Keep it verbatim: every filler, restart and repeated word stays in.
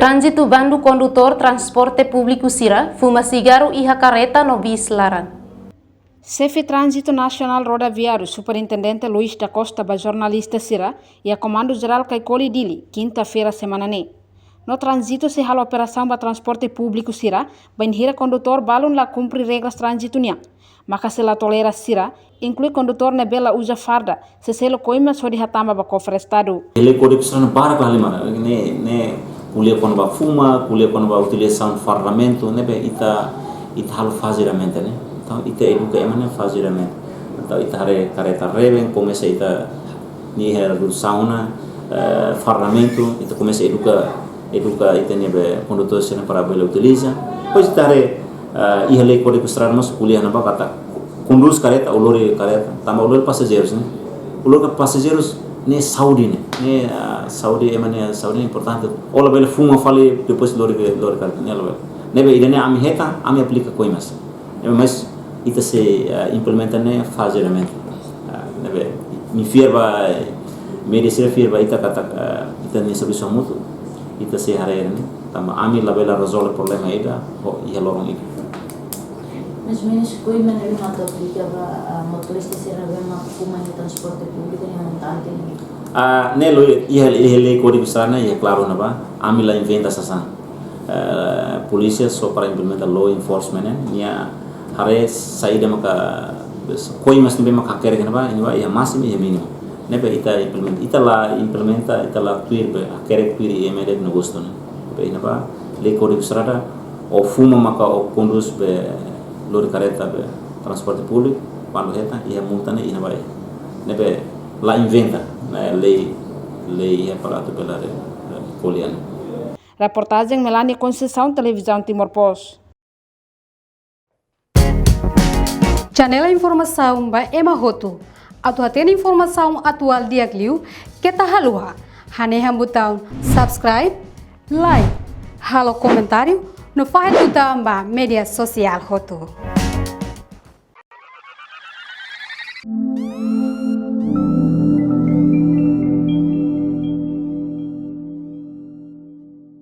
Tránzitu bandu kondutór transporte públiku sira fuma sigarru iha kareta no bis laran. Xefe Tránzitu Nasionál Rodoviáriu, Superintendente Luis da Costa, ba jornalista sira iha Komandu Jerál Caicoli, Dili, kinta-feira semana ne'e. No tránzitu sei halo operasaun ba transporte públiku sira, bainhira kondutór balun la kumpre regras tránzitu nian. Maka sei la tolera sira, inklui kondutór ne'ebé la uza farda, sei selu koimas hodi hatama ba kofre Estadu. Iha lei Kódigu Estrada barak halimar, ne'e, ne'e ko'alia kona-ba fuma, ko'alia kona-ba utilizasaun fardamentu, ne'ebé ita, ita halo fazeadamente, ne'e. Entaun, ita eduka ema ne'e fazeadamente. Entaun, ita haree kareta reben, komesa ita, nia iha redusaun, eh, fardamentu, ita komesa eduka, eduka ita-nia be kondutór sira para bele utiliza. Depois ita haree, eh, iha lei Kódigu Estrada mós ko'alia iha ne'ebá katak kondús kareta, ó lori kareta, tanba ó lori pasajeirus, ne'e. Ó lori pasajeirus, ne'e saúde, ne'e. Ne'e, ah, saúde, ema nia saúde ne'e importante. Ó labele fuma fali, depois lori, lori kareta, ne'e labele. Ne'ebé ida-ne'e ami hetan, ami aplika koimas. Ne'ebé, mas ita sei, ah, implementa ne'e fazeadamente. Ah, ne'ebé, imi fiar ba, eh, média sira fiar ba ita katak, ah, ita-nia servisu hamutuk, ita sei haree ne'e. Tanba ami labele rezolve problema ida ho iha loron ida. Mais menus koimas ne'ebé mak atu aplika ba, ah, motorista sira ne'ebé mak fuma iha transporte públiku iha montante ne'e? Ah, ne'e lei, iha, iha lei Kódigu Estrada ne'e, iha klaru ne'ebá, ami la inventa sasán. Eh, polísia só para implementa law enforcement ne'e, nia haree saida maka, koimas ne'ebé maka hakerek iha ne'ebá, iha ne'ebá, iha másimu, iha mínimu. Ne'ebé ita implementa, ita la implementa, ita la tuir be, hakerek tuir I M D negósiu ne'e. Be iha ne'ebá, lei Kódigu Estrada, ó fuma maka ó kondús be lori kareta be transporte públiku, kuandu hetan, iha multa ne'e iha ne'ebá. Ne'ebé la inventa, ne'e lei, lei iha para atu bele haree, eh, ko'alia ne'e. Reportajen Melania Conceição, Televizaun Timor Post. Janela informasaun ba ema hotu. Atu hatene informasaun atuál di'ak liu, keta haluha hanehan butaun subscribe, like, halo komentáriu, no fahe tutan ba média sosiál hotu.